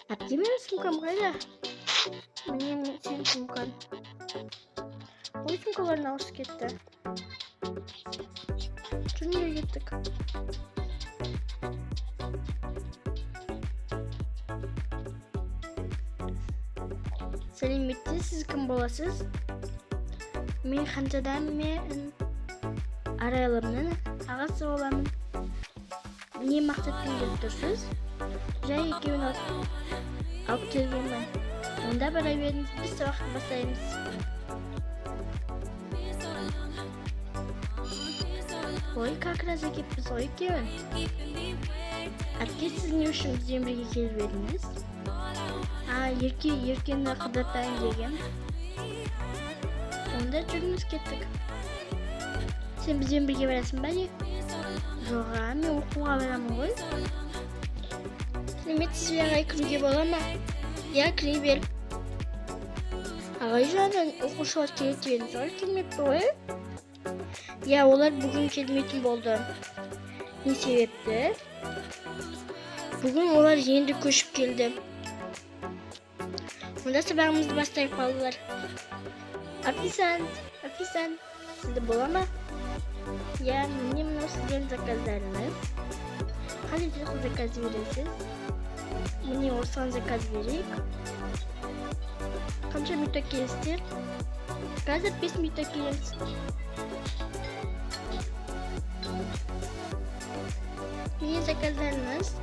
Әпке, менің сумкам қайда? Міне сенің сумкаң. Ой, сумкаларын ауысып кетті. Жүріңдер, кеттік. Сәлеметсіз, сіз кім боласыз? Мен Ханзада, мен Арайлымның ағасы боламын. Не мақсатпен келіп тұрсыз? Жай екеуін алып келгенмін. Онда бара беріңіз, біз сабақты бастаймыз. Ой, как раз әкеппіз ғой екеуін. Әпке, сіз не үшін бізбен бірге келіп едіңіз? А, Еркені қыдыртайын дегем. Онда жүріңіз, кеттік. Сен бізбен бірге барасың ба, не? Жоға, мен оқуға барамын ғой. Сәлеметсіз бе, ағай, кіруге бола ма? Иә, кіре бер. Ағай, жаңа оқушылар келеді дедіңіз ғой, келмепті ғой? Иә, олар бүгін келмейтін болды. Не себепті? Бүгін олар енді көшіп келді. Онда сабағымызды бастайық, балалар. Официант, официант, сізді бола ма? Иә, міне мынау сіздердің заказдарыңыз. Қандай түрлі заказ бересіз? Міне осыған заказ берейік. Қанша минутта келесіздер? Қазір 5 минутта келеміз. Міне заказдарыңыз.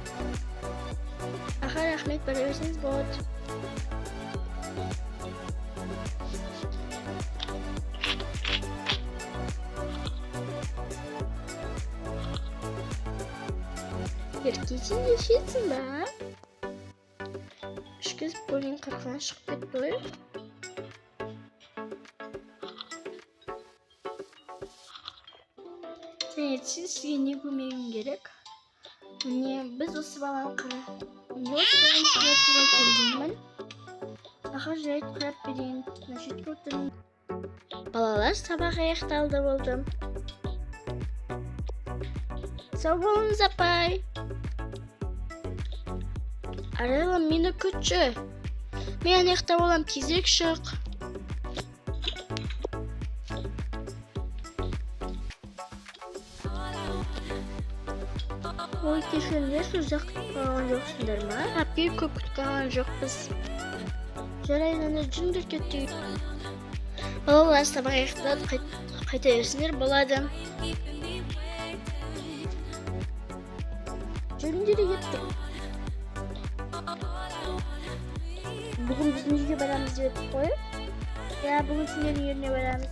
Аха, рахмет, бара берсеңіз болады. Ерке, сен де ішесің ба? Ішкізіп бөлменің қырқынан шығып кетті ғой. Сәлеметсіз, сізге не көмегім керек? Міне, біз осы баланы қара. Міне, осы баланы қаратуға келгенмін. Аха, жарайды, қарап берейін. Мына жерге отырыңыз. Балалар, сабақ аяқталды болды. Сау болыңыз, апай. Арайлым, мені күтші. Мен ана жақта боламын, тезірек шық. Ой, кешіріңдерші, ұзақ күтіп қалған жоқсыңдар ма? Әпке, көп күтіп қалған жоқпыз. Жарайды, онда жүріңдер, кеттік. Балалар, сабақ аяқталды, қайта берсеңдер болады. Жүріңдер, кеттік. Бүгін біздің үйге барамыз деп едік қой. Иә, бүгін сендердің үйіне барамыз.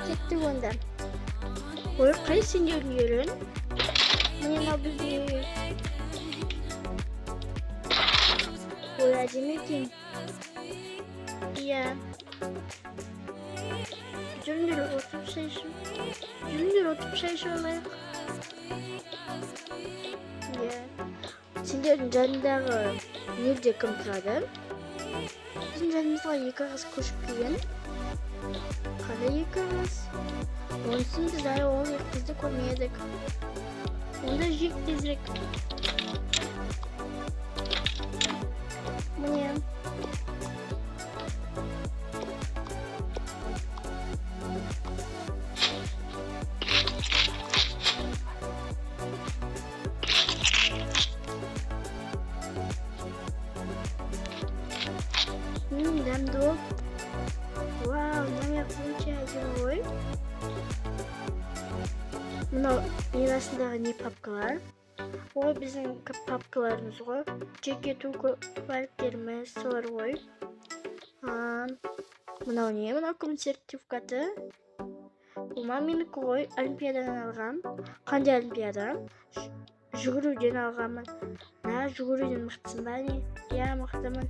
Кеттік онда. Ой, қай сендердің үйлерің? Міне мынау біздің үй. Ой, әдемі екен. Иә. Жүріңдер, отырып шай ішіп. Жүріңдер, отырып шай ішіп алайық. Иә. Сендердің жанындағы жерде кім тұрады? Біздің жанымызға екі қыз көшіп келген. Қандай екі қыз? Онысын біз әлі ол екі қызды көрмедік. Онда жейік тезірек. Міне. Дәмді болып. Вау, мына өте әдемі ғой. Мынау ең астындағы не папкалар? Ой, біздің папкаларымыз ғой. Жеке куәліктеріміз солар ғой. Мынау не? Мынау кім сертификаты? Бұл ма менікі ғой, олимпиададан алғам. Қандай олимпиада? Жүгіруден алғанмын. Мә, жүгіруден мықтысың ба не? Иә, мықтымын.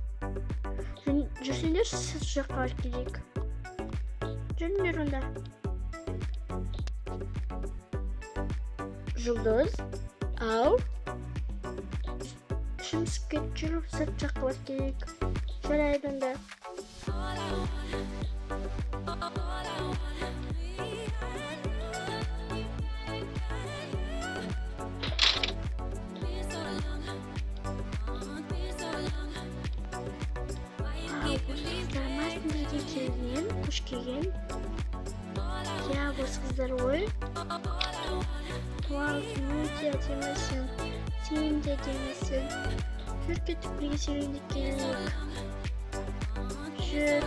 Жүрсеңдер, сіз жаққа барып келейік. Жүріңдер онда. Жұлдыз, ау. Ішім пісіп кетіп жүр, сырт жаққа барып келейік. Жарайды онда. Әпке келген, қош келген. Иә, осы қыздар ғой. Вау, сен өте әдемісің. Сен де әдемісің. Жүр, кеттік, бірге серуендеп келейік. Жүр.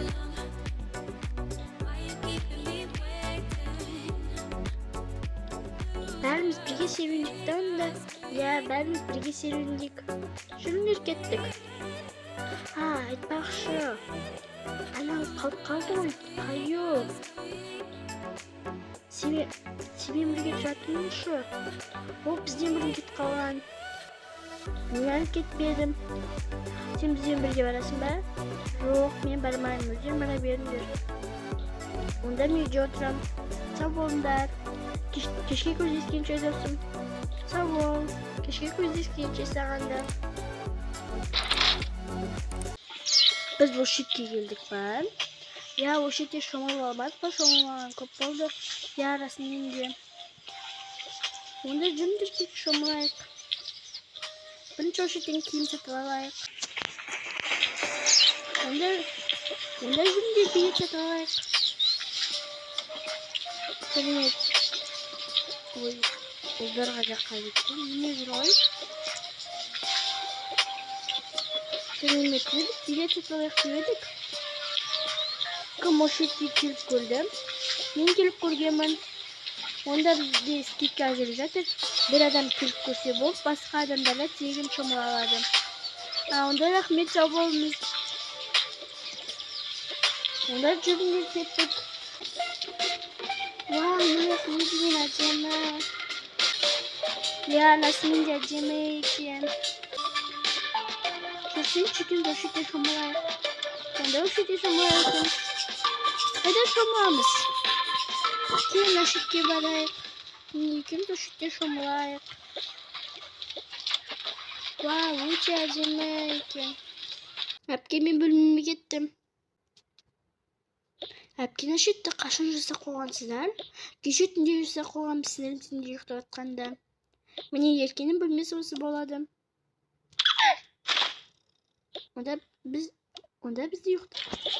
Бәріміз бірге серуендейік та онда. Иә, бәріміз бірге серуендейік. Жүріңдер, кеттік. А, айтпақшы, анау қалып қалды ғой, Таю. Сенімен бірге тұратыншы. Ол бізден бұрын кетіп қалған. Мен әлі кетпедім. Сен бізбен бірге барасың ба? Жоқ, мен бармаймын, өздерің бара беріңдер. Онда мен үйде отырамын. Сау болыңдар. Кешке кездескенше, досым. Сау бол. Кешке кездескенше саған да. Біз осы шетке келдік па? Иә, осы шетте шомылып алмадық па? Шомылмаған көп болды. Иә, расымен де. Онда жүріңдер, кет, шомылайық. Бірінші осы шеттен киім сатып алайық. Онда жүріңдер, билет сатып алайық. Сәлемет. Ой, ұлдар қай жаққа кетті? Неме жүр ғой? Сәлеметсіз бе? Біз билет сатып алайық деп едік. Кім осы шетке келіп көрді? Мен келіп көргенмін. Онда бізде скидка жүріп жатыр. Бір адам келіп көрсе болып, басқа адамдар да тегін шомыла алады. Онда рахмет, сау болыңыз. Онда жүріңдер, кеттік. Вау, мына не деген әдемі. Иә, расымен де әдемі екен. Жүрсеңші, екеуміз осы жерде шомылайық. Онда осы жерде шомылайық. Қайда шомыламыз? Кел, мына шетке барайық. Міне, екеуміз осы жерде шомылайық. Вау, өте әдемі екен. Әпке, мен бөлмеме кеттім. Әпке, мына шетті қашан жасап қойғансыздар? Кеше түнде жасап қойғанбыз, сіңілім түнде ұйықтап жатқанда. Міне, Еркенің бөлмесі осы болады. Онда біз де ұйықтайық.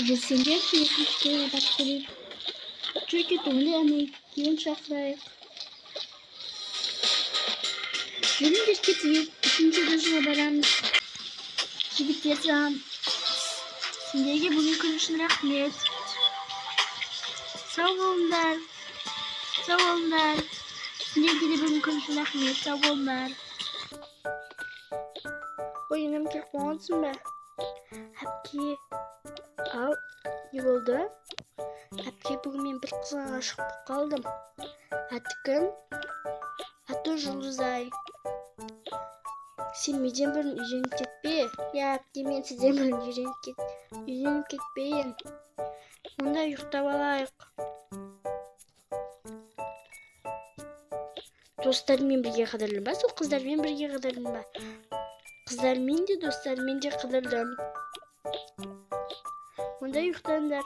Жүрсеңдерші, екінші кереге барып көрейік. Жүр, кет, онда ана екеуін шақырайық. Жүріңдер, кетейік, үшінші этажға барамыз. Жігіттер, сендерге бүгінгі күн үшін рахмет. Сау болыңдар. Сау болыңдар. Сендерге де бүгінгі күн үшін рахмет. Сау болыңдар. Ой, інім, келіп қойғансың ба? Әпке, ау, не болды? Әпке, бүгін мен бір қызға ғашық болып қалдым. Аты кім? Аты Жұлдызай. Сен менен бұрын үйреніп кетпе. Иә, әпке, мен сізден бұрын үйреніп кетпейін. Онда ұйықтап алайық. Достарыммен бірге қыдырдым ба? Сол қыздармен бірге қыдырдым ба? Қыздармен де, достарыммен де қыдырдым. Онда ұйықтаңдар.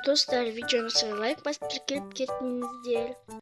Достар, видеоны лайк басып тіркеліп кетіңіздер.